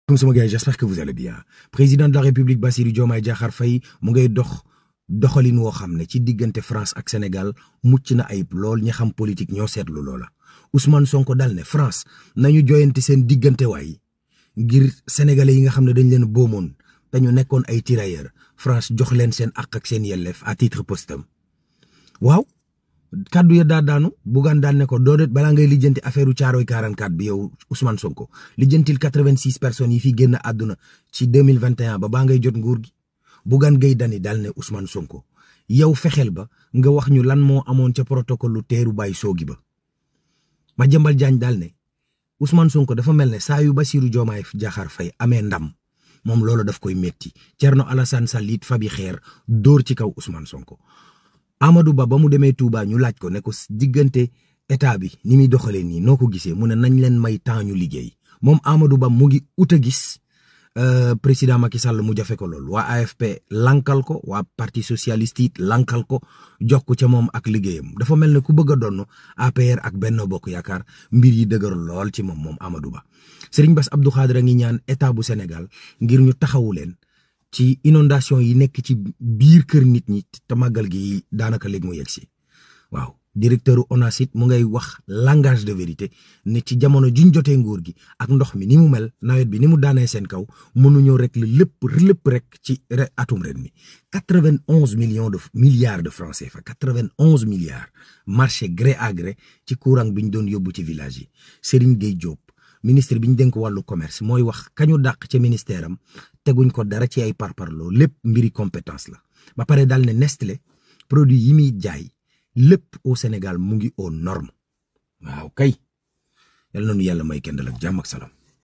Comme sama gars, j'espère que vous allez bien. Président de la République Bassirou Diomaye Diakhar Faye mu ngay doxalin woo xam ne ci diggante France ak Sénégal mucc na ayib lool ñi xam politique ñoo seetlu loola. Ousmane Sonko dal ne France nañu joyante seen diggante waay ngir sénégalais yi nga xam ne dañ leen boomoon te ñu nekkoon ay tirailleurs France jox leen seen àq ak seen yelleef à titre posthume. waaw kaddu ya daa daanu Bougane daal ne ko doodet balaa ngay lijjanti affaire u Caaroy 44 bi yow Ousmane Sonko lijjantil 86 personnes yi fi génn àdduna ci 2021 ba baa ngay jot nguur gi. Bougane Gueye Dany daal ne Ousmane Sonko yow fexeel ba nga wax ñu lan moo amoon ca protocole lu teeru Baye Sogui ba. Madiambal Diagne daal ne Ousmane Sonko dafa mel ne saa yu Bassirou Diomaye Diakhar Faye amee ndam moom loolu daf koy metti. Thierno Alassane Sall it fabi xeer dóor ci kaw Ousmane Sonko. Amadou Ba mu demee Touba ñu laaj ko ne ko diggante état bi ni muy doxalee nii noo ko gisee mu ne nañ leen may temps ñu liggéey moom Amadou Ba mu ngi ut a gis président Macky Sall mu jafe ko lool waa AFP lankal ko waa parti socialiste it lankal ko jox ko ca moom ak liggéeyam dafa mel ne ku bëgg a donn APR ak Benno Bokk Yaakaar mbir yi dëgër lool ci moom Amadou Ba. Serigne Bass Abdou Khadre a ngi ñaan état bu Sénégal ngir ñu taxawu leen ci inondation yi nekk ci biir kër nit ñi te màggal gi daanaka léegi mu yegg si. waaw directeur ONAS mu ngay wax langage de vérité ne ci jamono juñ jotee nguur gi ak ndox mi ni mu mel nawet bi ni mu daanee seen kaw mënuñoo rek lépp rek ci atum ren mi 91 milliards de francs CFA 91 milliards marché gré à gré ci courant bi ñu doon yóbbu ci village yi. Serigne Gueye Diop ministre bi ñu dénk wàllu commerce mooy wax kañu dàq ca ministère am teguñ ko dara ci ay parparloo lépp mbiri compétence la. ba pare daal ne Nestlé produit yi muy jaay lépp au Sénégal mu ngi aux normes. waaw kay yal na nu yàlla may kendal ak jàmm ak salaam.